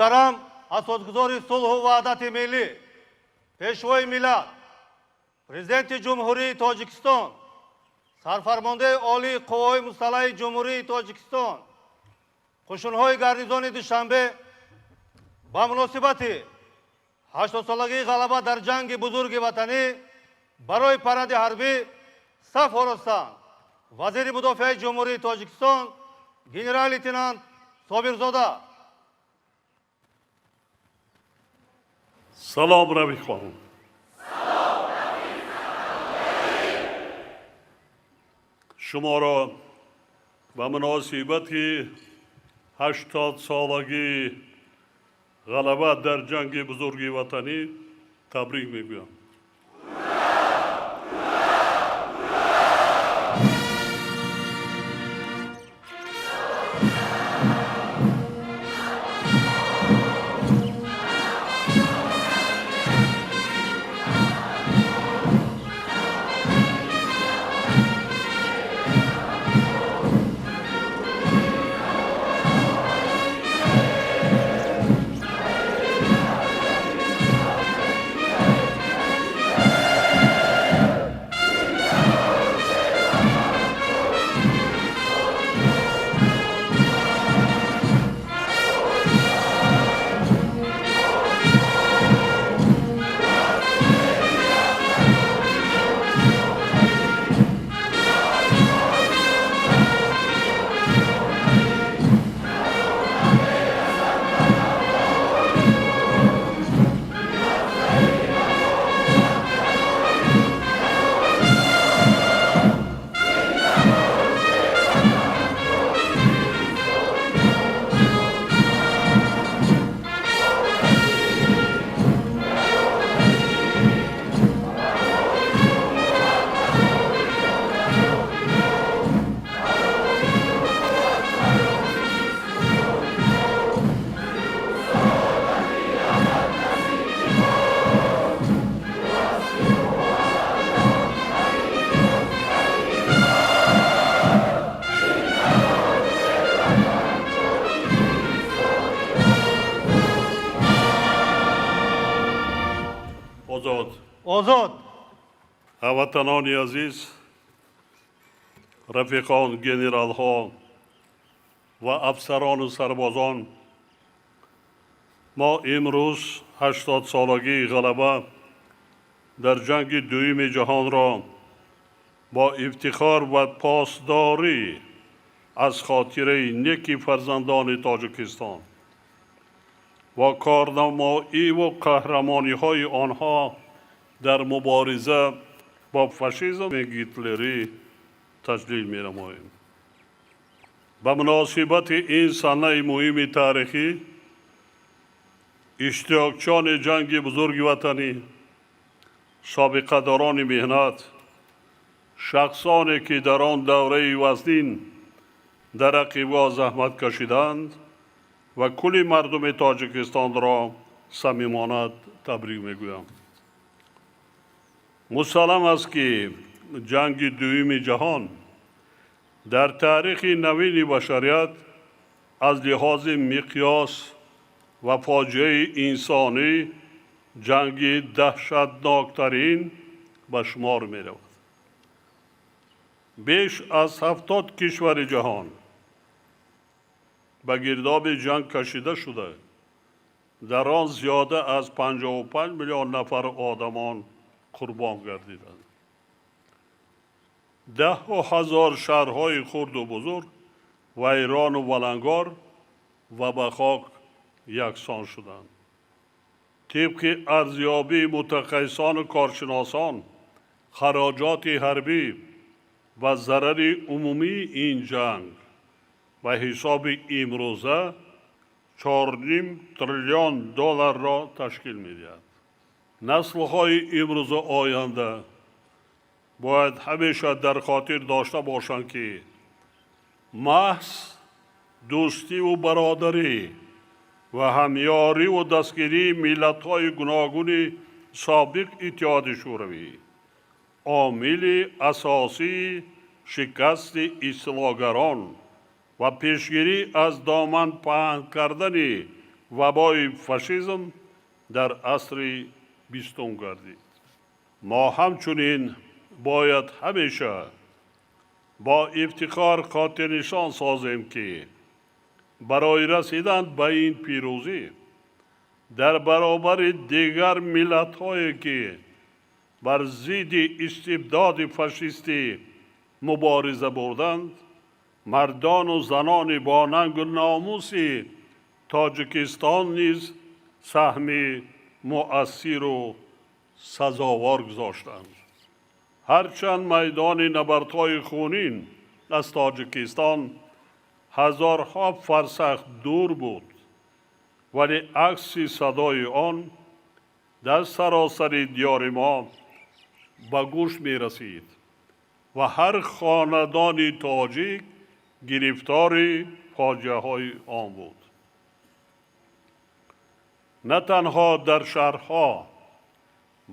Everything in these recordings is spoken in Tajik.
Муҳтарам асосгузори сулҳу ваҳдати миллӣ, Пешвои миллат, Президенти Ҷумҳурии Тоҷикистон, Сарфармондаи Олии Қувваҳои Мусаллаҳи Ҷумҳурии Тоҷикистон, қӯшунҳои гарнизони Душанбе ба муносибати 80-солагии ғалаба дар ҷанги бузурги ватанӣ барои паради ҳарбӣ саф оростанд. Вазири мудофиаи Ҷумҳурии Тоҷикистон генерал-лейтенант Собирзода. Салом, рафиқон. Шуморо ба муносибати 80-солагии ғалаба дар ҷанги бузурги ватанӣ табрик мегӯям. Озод. Озод. Ҳамватанони азиз, рафиқон, генералҳо ва афсарону сарбозон, мо имрӯз 80-солагии ғалаба дар ҷанги дуюми ҷаҳонро бо ифтихор ва посдорӣ аз хотираи неки фарзандони Тоҷикистон ва корнамоиву қаҳрамониҳои онҳо дар мубориза бо фашизми гитлерӣ таҷлил менамоем. Ба муносибати ин санаи муҳими таърихӣ иштирокчиёни ҷанги бузурги ватанӣ, собиқадорони меҳнат, шахсоне ки дар он давраи вазнин дар рақибгоҳ заҳмат кашиданд ва кулли мардуми Тоҷикистонро самимона табрик мегӯям. Мусаллам аст, ки ҷанги дуюми ҷаҳон дар таърихи навини башарият аз лиҳози миқёс ва фоҷиаи инсонӣ ҷанги даҳшатноктарин ба шумор меравад. Беш аз 70 кишвари ҷаҳон ба гирдоби ҷанг кашида шуда, дар он зиёда аз 55 миллион нафар одамон қурбон гардиданд. Даҳҳо ҳазор шаҳрҳои хурду бузург вайрону валангор ва ба хок яксон шуданд. Тибқи арзёбии мутахассисону коршиносон, хароҷоти ҳарбӣ ва зарари умумии ин ҷанг ба ҳисоби имрӯза 4,5 триллион долларро ташкил медиҳад. Наслҳои имрӯзу оянда бояд ҳамеша дар хотир дошта бошанд, ки маҳз дӯстиву бародарӣ ва ҳамёриву дастгирии миллатҳои гуногуни собиқ Иттиҳоди Шӯравӣ омили асосии шикасти истилогарон ва пешгирӣ аз доман паҳн кардани вабои фашизм дар асри бистум гардид. Мо ҳамчунин бояд ҳамеша бо ифтихор хотирнишон созем, ки барои расидан ба ин пирӯзӣ дар баробари дигар миллатҳое, ки бар зидди истибдоди фашистӣ мубориза бурданд, мардону занони бо нангу номуси Тоҷикистон низ саҳми муассиру сазовор гузоштанд. Ҳарчанд майдони набардҳои хунин аз Тоҷикистон ҳазорҳо фарсах дур буд, вале акси садои он дар саросари диёри мо ба гӯш мерасид ва ҳар хонадони тоҷик гирифтори фоҷиаҳои он буд. На танҳо дар шаҳрҳо,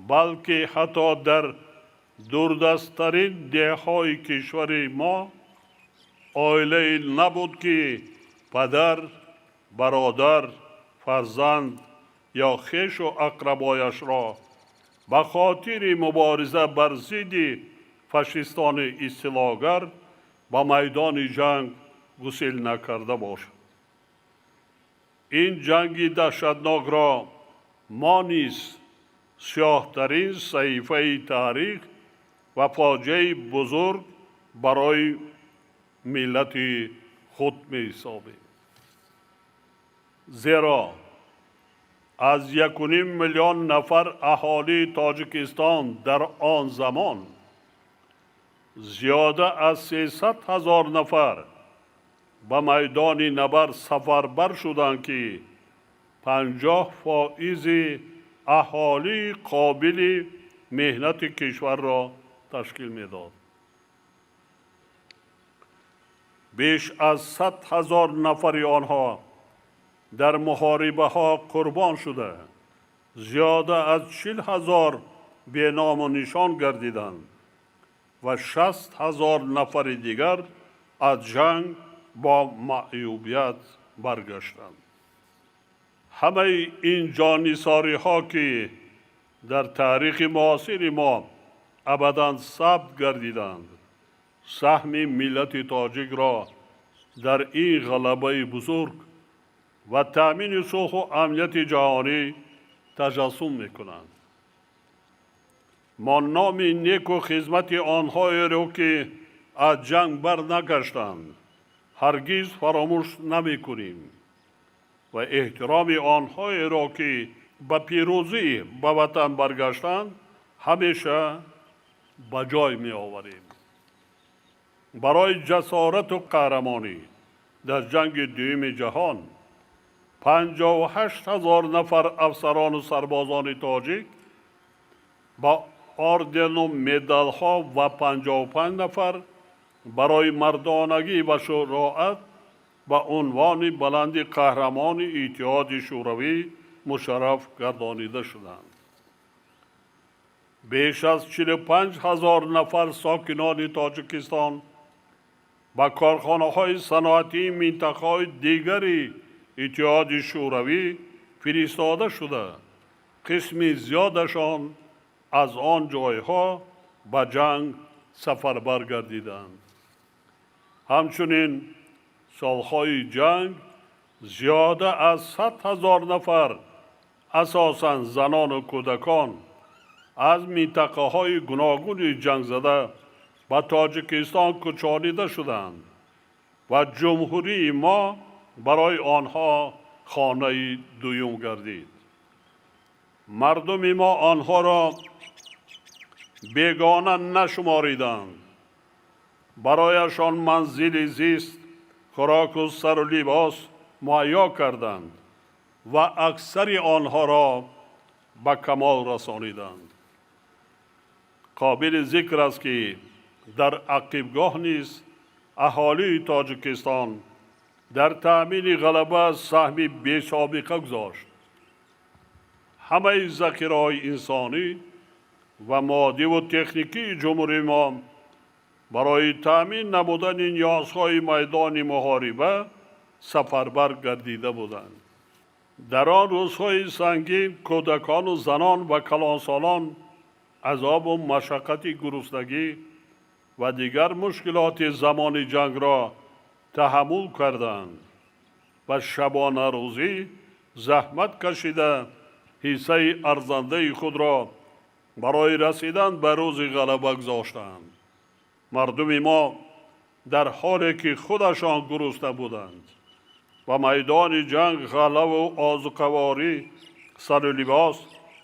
балки ҳатто дар дурдасттарин деҳҳои кишвари мо оилае набуд, ки падар, бародар, фарзанд ё хешу ақрабояшро ба хотири мубориза бар зидди фашистони истилогар ба майдони ҷанг гусел накарда бошад. Ин ҷанги даҳшатнокро мо низ сиёҳтарин саҳифаи таърих ва фоҷиаи бузург барои миллати худ меҳисобем. Зеро аз 1,5 миллион нафар аҳолии Тоҷикистон дар он замон зиёда аз 300 000 нафар ба майдони набард сафарбар шуданд, ки 50 фоизи аҳолии қобили меҳнати кишварро ташкил медод. Беш аз 100 000 нафари онҳо дар муҳорибаҳо қурбон шуда, зиёда аз 40 000 беному нишон гардиданд ва 60 000 нафари дигар аз ҷанг бо маъюбият баргаштанд. Ҳамаи ин ҷоннисориҳо, ки дар таърихи муосири мо абадан сабт гардиданд, саҳми миллати тоҷикро дар ин ғалабаи бузург ва таъмини сулҳу амнияти ҷаҳонӣ таҷассум мекунанд. Мо номи неку хизмати онҳоеро, ки аз ҷанг барнагаштанд, ҳаргиз фаромӯш намекунем ва эҳтироми онҳоеро, ки ба пирӯзӣ ба ватан баргаштанд, ҳамеша ба ҷой меоварем. Барои ҷасорату қаҳрамонӣ дар ҷанги дуюми ҷаҳон 58 000 нафар афсарону сарбозони тоҷик ба ордену медалҳо ва 55 нафар барои мардонагӣ ва шуҷоат ба унвони баланди Қаҳрамони Иттиҳоди Шӯравӣ мушарраф гардонида шуданд. Беш аз 45 000 нафар сокинони Тоҷикистон ба корхонаҳои саноатии минтақаҳои дигари Иттиҳоди Шӯравӣ фиристода шуда, қисми зиёдашон аз он ҷойҳо ба ҷанг сафарбар гардиданд. Ҳамчунин солҳои ҷанг зиёда аз 100 000 нафар, асосан занону кӯдакон, аз минтақаҳои гуногуни ҷангзада ба Тоҷикистон кӯчонида шуданд ва ҷумҳурии мо барои онҳо хонаи дуюм гардид. Мардуми мо онҳоро бегона нашумориданд, барояшон манзили зист, хӯроку сару либос муҳайё карданд ва аксари онҳоро ба камол расониданд. Қобили зикр аст, ки дар ақибгоҳ низ аҳолии Тоҷикистон дар таъмини ғалаба саҳми бесобиқа гузошт. Ҳамаи захираҳои инсонӣ ва моддиву техникии ҷумҳурии мо барои таъмин намудани ниёзҳои майдони муҳориба сафарбар гардида буданд. Дар он рӯзҳои сангин кӯдакону занон ва калонсолон азобу машаққати гуруснагӣ ва дигар мушкилоти замони ҷангро таҳаммул карданд ва шабонарӯзӣ заҳмат кашида ҳиссаи арзандаи худро барои расидан ба рӯзи ғалаба гузоштанд. Мардуми мо дар ҳоле ки худашон гурусна буданд ба майдони ҷанг ғаллаву озуқаворӣ, сару либос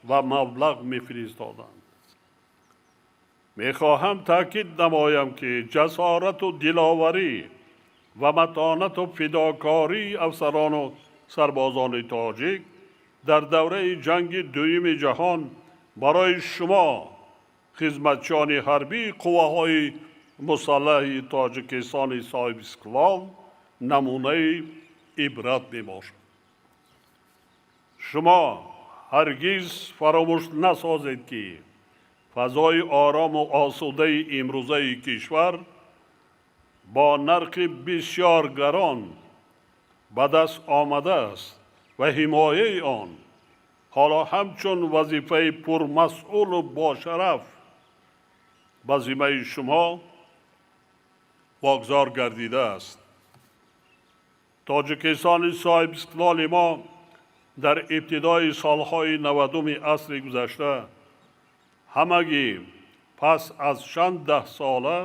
ва маблағ мефиристоданд. Мехоҳам таъкид намоям, ки ҷасорату диловарӣ ва матонату фидокории афсарону сарбозони тоҷик дар давраи ҷанги дуюми ҷаҳон барои шумо, хизматчиёни ҳарбии қувваҳои мусаллаҳи Тоҷикистони соҳибистиқлол, намунаи ибрат мебошад. Шумо ҳаргиз фаромӯш насозед, ки фазои орому осудаи имрӯзаи кишвар бо нархи бисёр гарон ба даст омадааст ва ҳимояи он ҳоло ҳамчун вазифаи пурмасъулу бошараф ба зиммаи шумо вогузор гардидааст. Тоҷикистони соҳибистиқлоли мо дар ибтидои солҳои 90-уми асри гузашта ҳамагӣ пас аз чанд даҳсола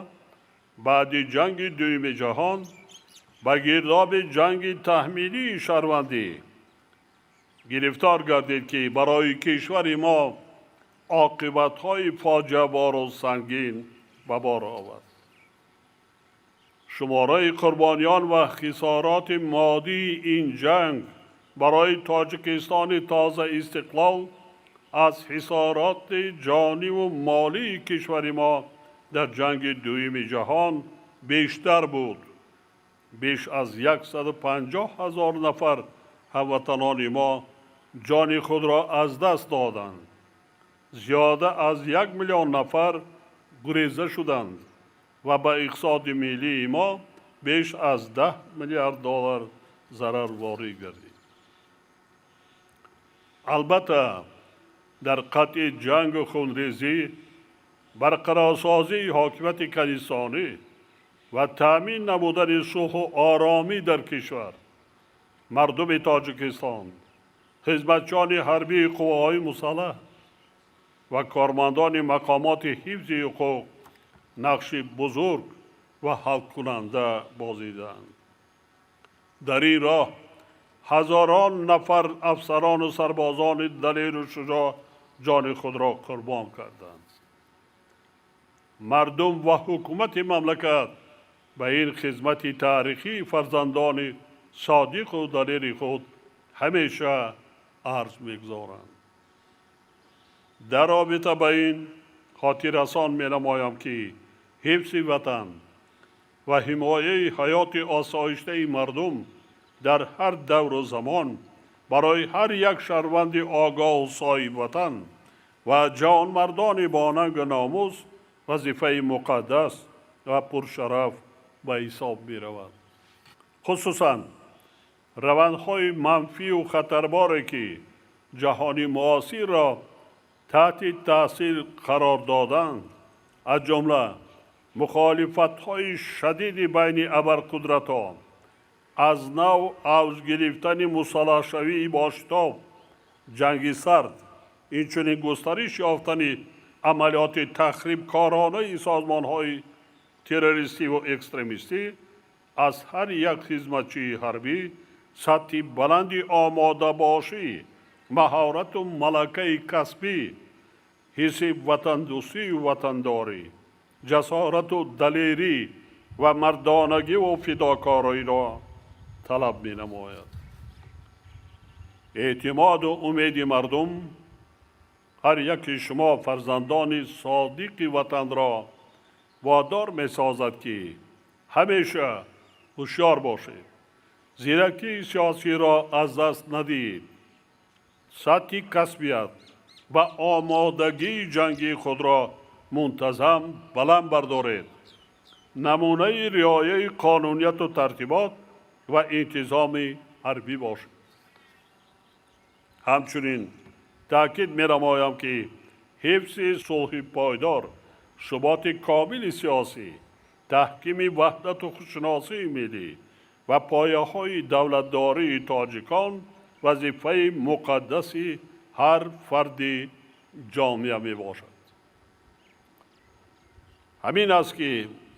баъди ҷанги дуюми ҷаҳон ба гирдоби ҷанги таҳмилии шаҳрвандӣ гирифтор гардид, ки барои кишвари мо оқибатҳои фоҷиабору сангин ба бор овард. Шумораи қурбониён ва хисороти моддии ин ҷанг барои Тоҷикистони тоза истиқлол аз хисороти ҷониву молии кишвари мо дар ҷанги дуюми ҷаҳон бештар буд. Беш аз 150 ҳазор нафар ҳамватанони мо ҷони худро аз даст доданд, зиёда аз 1 миллион нафар гуреза шуданд ва ба иқтисоди миллии мо беш аз 10 миллиард доллар зарар ворид гардид. Албатта, дар қатъи ҷангу хунрезӣ, барқарорсозии ҳокимияти конститутсионӣ ва таъмин намудани сулҳу оромӣ дар кишвар мардуми Тоҷикистон, хизматчиёни ҳарбии қувваҳои мусаллаҳ ва кормандони мақомоти ҳифзи ҳуқуқ нақши бузург ва ҳалкунанда бозиданд. Дар ин роҳ ҳазорон нафар афсарону сарбозони далеру шуҷоъ ҷони худро қурбон карданд. Мардум ва ҳукумати мамлакат ба ин хизмати таърихии фарзандони содиқу далери худ ҳамеша арз мегузоранд. Дар робита ба ин хотиррасон менамоям, ки ҳифзи ватан ва ҳимояи ҳаёти осоиштаи мардум дар ҳар давру замон барои ҳар як шаҳрванди огоҳу соҳибватан ва ҷавонмардони бонангу номус вазифаи муқаддас ва пуршараф ба ҳисоб меравад. Хусусан равандҳои манфию хатарборе, ки ҷаҳони муосирро таҳти таъсир қарор доданд, аз ҷумла мухолифатҳои шадиди байни абарқудратҳо, аз нав авҷ гирифтани мусаллаҳшавии бошитоб, ҷанги сард, инчунин густариш ёфтани амалиёти тахрибкоронаи созмонҳои террористиву экстремистӣ, аз ҳар як хизматчии ҳарбӣ сатҳи баланди омодабошӣ, маҳорату малакаи касбӣ, ҳисси ватандӯстию ватандорӣ, ҷасорату далерӣ ва мардонагиву фидокориро талаб менамояд. Эътимоду умеди мардум ҳар яки шумо, фарзандони содиқи ватанро, водор месозад, ки ҳамеша ҳушёр бошед, зиракии сиёсиро аз даст надиҳед, сатҳи касбият ва омодагии ҷангии худро мунтазам баланд бардоред, намунаи риояи қонунияту тартибот ва интизоми ҳарбӣ бошед. Ҳамчунин таъкид менамоям, ки ҳифзи сулҳи пойдор, суботи комили сиёсӣ, таҳкими ваҳдату худшиносии миллӣ ва пояҳои давлатдории тоҷикон вазифаи муқаддаси ҳар фарди ҷомеа мебошад. Ҳамин аст, ки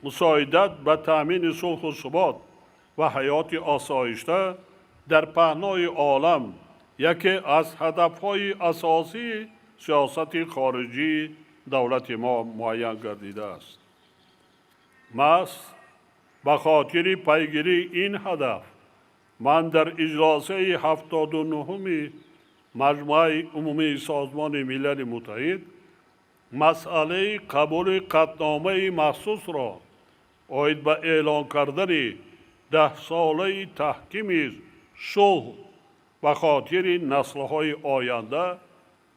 мусоидат ба таъмини сулҳу субот ва ҳаёти осоишта дар паҳнои олам яке аз ҳадафҳои асосии сиёсати хориҷии давлати мо муайян гардидааст. Маҳз ба хотири пайгирии ин ҳадаф ман дар иҷлосаи 79-уми Маҷмӯаи Умумии Созмони Милали Муттаҳид масъалаи қабули қатъномаи махсусро оид ба эълон кардани 10-солаи таҳкими сулҳ ба хотири наслҳои оянда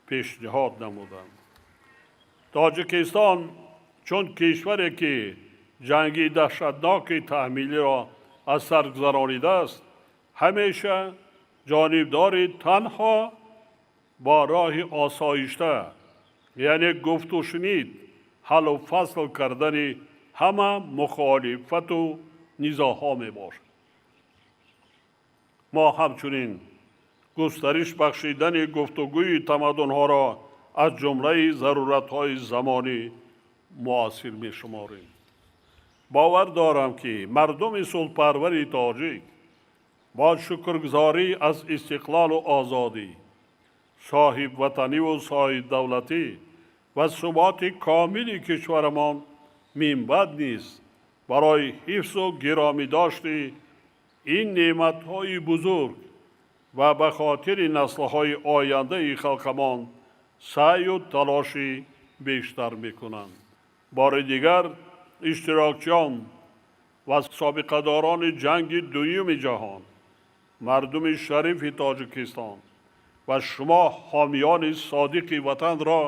пешниҳод намудам. Тоҷикистон чун кишваре, ки ҷанги даҳшатноки таҳмилиро аз сар гузаронидааст, ҳамеша ҷонибдори танҳо бо роҳи осоишта, яъне гуфтушунид, ҳаллу фасл кардани ҳама мухолифату низоъҳо мебошад. Мо ҳамчунин густариш бахшидани гуфтугӯи тамаддунҳоро аз ҷумлаи заруратҳои замони муосир мешуморем. Бовар дорам, ки мардуми сулҳпарвари тоҷик бо шукргузорӣ аз истиқлолу озодӣ, соҳибватаниву соҳибдавлатӣ ва суботи комили кишварамон минбаъд низ барои ҳифзу гиромӣ дошти ин неъматҳои бузург ва ба хотири наслҳои ояндаи халқамон саъю талоши бештар мекунанд. Бори дигар иштирокчиён ва собиқадорони ҷанги дуюми ҷаҳон, мардуми шарифи Тоҷикистон ва шумо ҳомиёни содиқи ватанро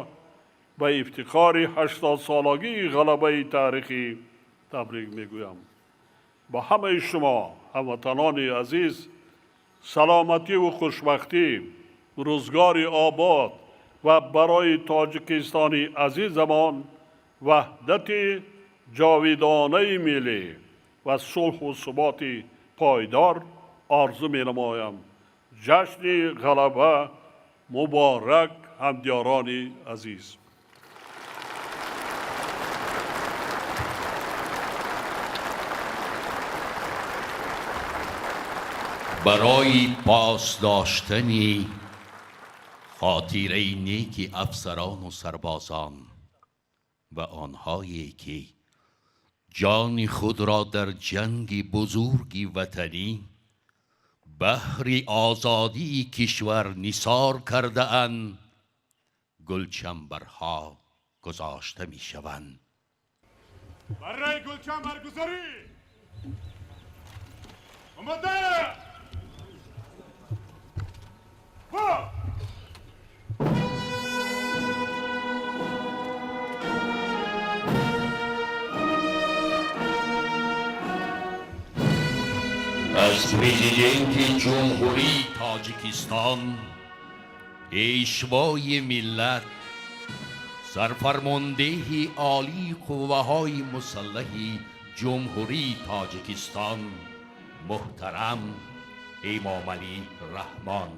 ба ифтихори 80-солагии ғалабаи таърихӣ табрик мегӯям. Ба ҳамаи шумо ҳамватанони азиз саломативу хушбахтӣ, рӯзгори обод ва барои Тоҷикистони азизамон ваҳдати ҷовидонаи миллӣ ва сулҳу суботи пойдор орзу менамоям. Ҷашни ғалаба муборак, ҳамдиёрони азиз. Барои пос доштани хотираи неки афсарону сарбозон ва онҳое, ки ҷони худро дар ҷанги бузурги ватанӣ баҳри озодии кишвар нисор кардаанд, гулчанбарҳо гузошта мешаванд. Барои гулчанбаргузорӣ омода. Аз президенти Ҷумҳурии Тоҷикистон, Пешвои миллат, сарфармондеҳи олии қувваҳои мусаллаҳи Ҷумҳурии Тоҷикистон муҳтарам Эмомалӣ Раҳмон.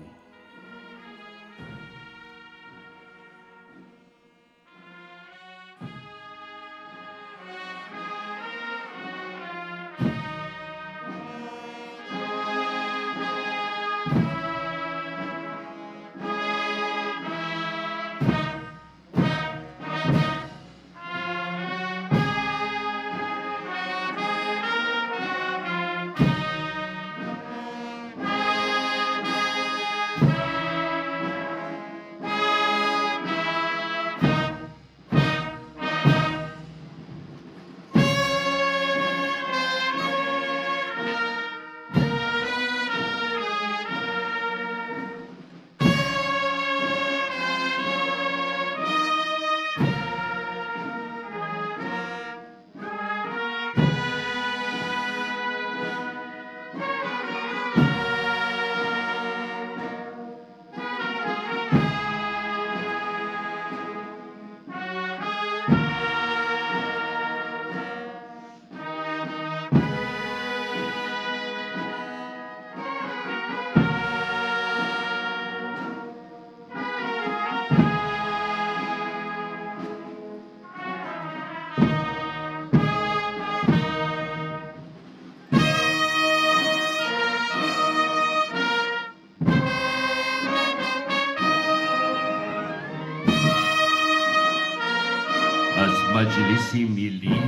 Маҷлиси Миллӣ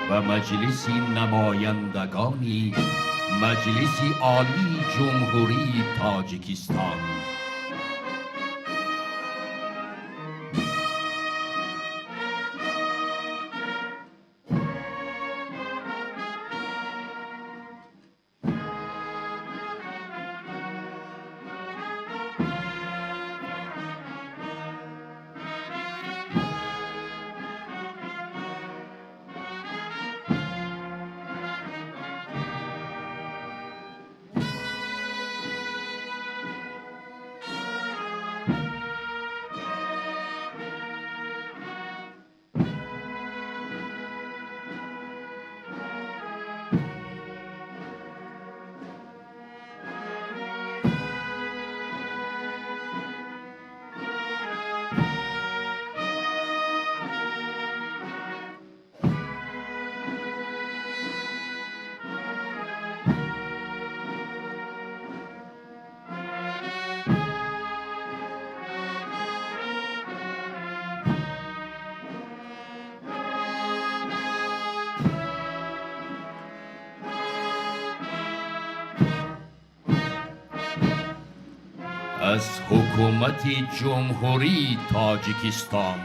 ва Маҷлиси Намояндагони Маҷлиси Олии Ҷумҳурии Тоҷикистон. Аз ҳукумати Ҷумҳурии Тоҷикистон.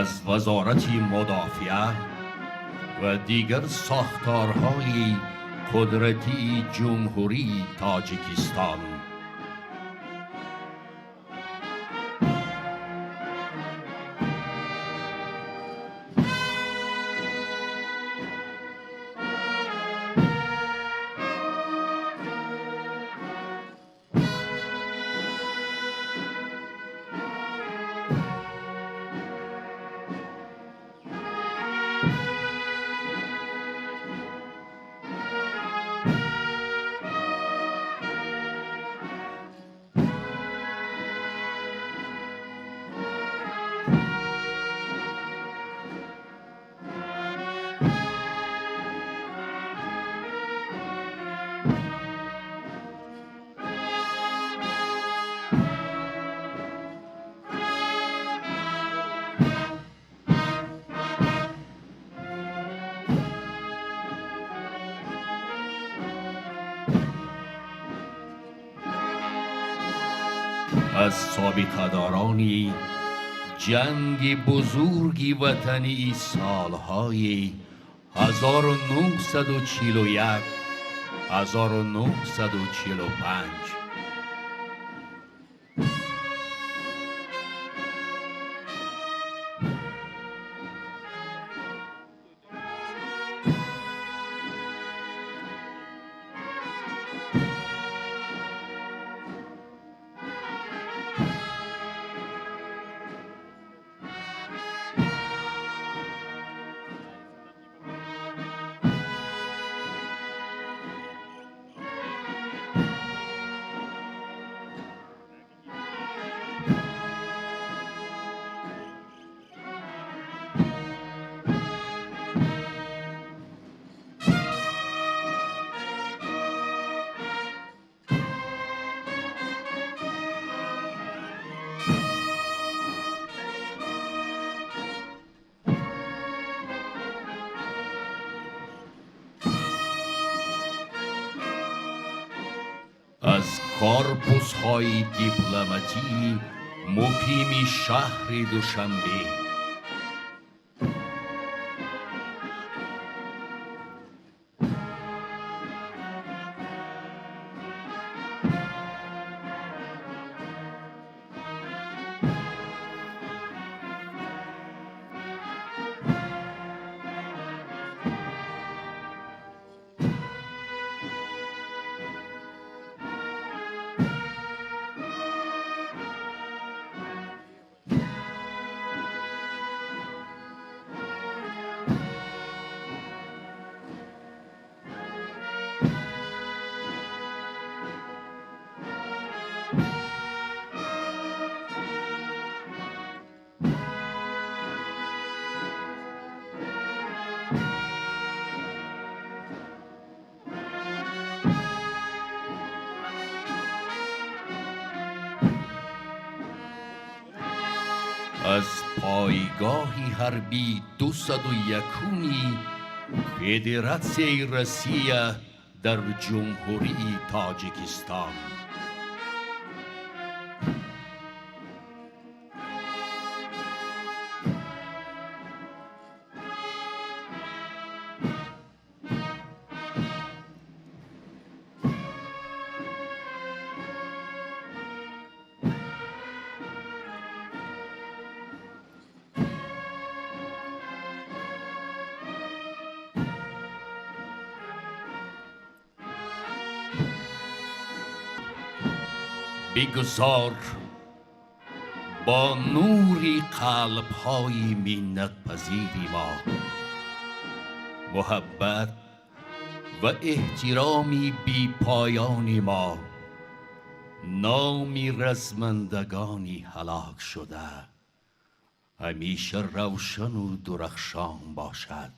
Аз Вазорати Мудофиа ва дигар сохторҳои қудратии Ҷумҳурии Тоҷикистон. Аз собиқадорони ҷанги бузурги ватании солҳои 1941 1945. Аз корпусҳои дипломатии муқими шаҳри Душанбе. Аз пойгоҳи ҳарбии 201-уми Федератсияи Россия дар Ҷумҳурии Тоҷикистон. Бигузор бо нури қалбҳои миннатпазири мо муҳаббат ва эҳтироми бепоёни мо номи размандагони ҳалокшуда ҳамеша равшану дурахшон бошад.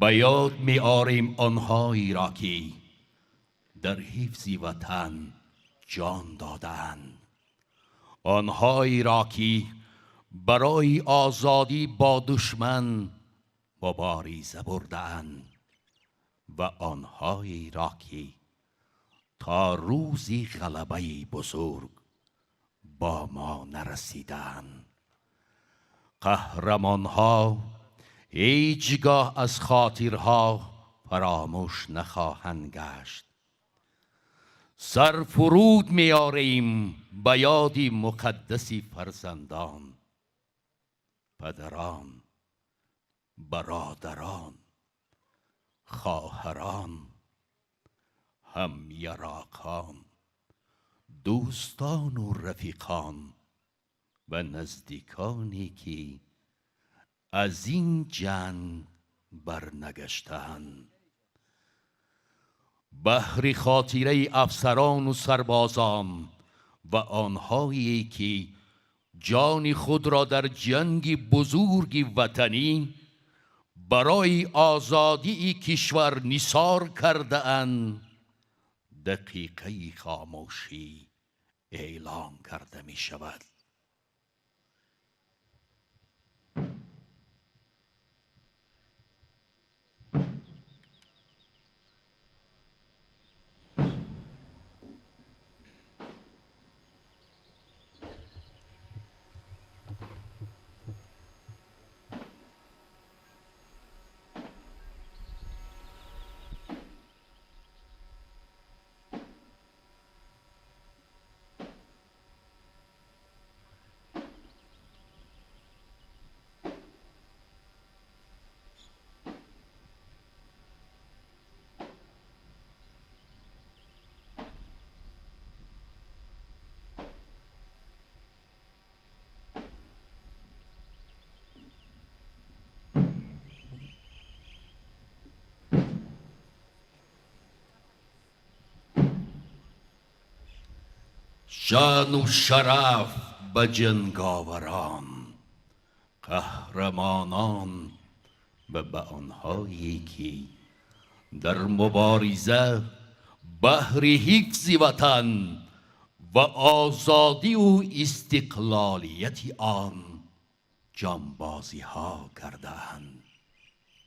Ба ёд меорем онҳоеро ки дар ҳифзи ватан ҷон додаанд, онҳоеро ки барои озодӣ бо душман мубориза бурдаанд ва онҳоеро ки то рӯзи ғалабаи бузург бо мо нарасидаанд. Қаҳрамонҳо ҳеҷ гоҳ аз хотирҳо фаромӯш нахоҳанд гашт. Сарфуруд меорем ба ёди муқаддаси фарзандон, падарон, бародарон, хоҳарон, ҳамяроқон, дӯстону рафиқон ва наздиконе ки аз ин ҷанг барнагаштаанд. Баҳри хотираи афсарону сарбозон ва онҳое ки ҷони худро дар ҷанги бузурги ватанӣ барои озодии кишвар нисор кардаанд, дақиқаи хомӯшӣ эълон карда мешавад. Шаъну шараф ба ҷанговарон, қаҳрамонон ва ба онҳое ки дар мубориза баҳри ҳифзи ватан ва озодиву истиқлолияти он ҷонбозиҳо кардаанд.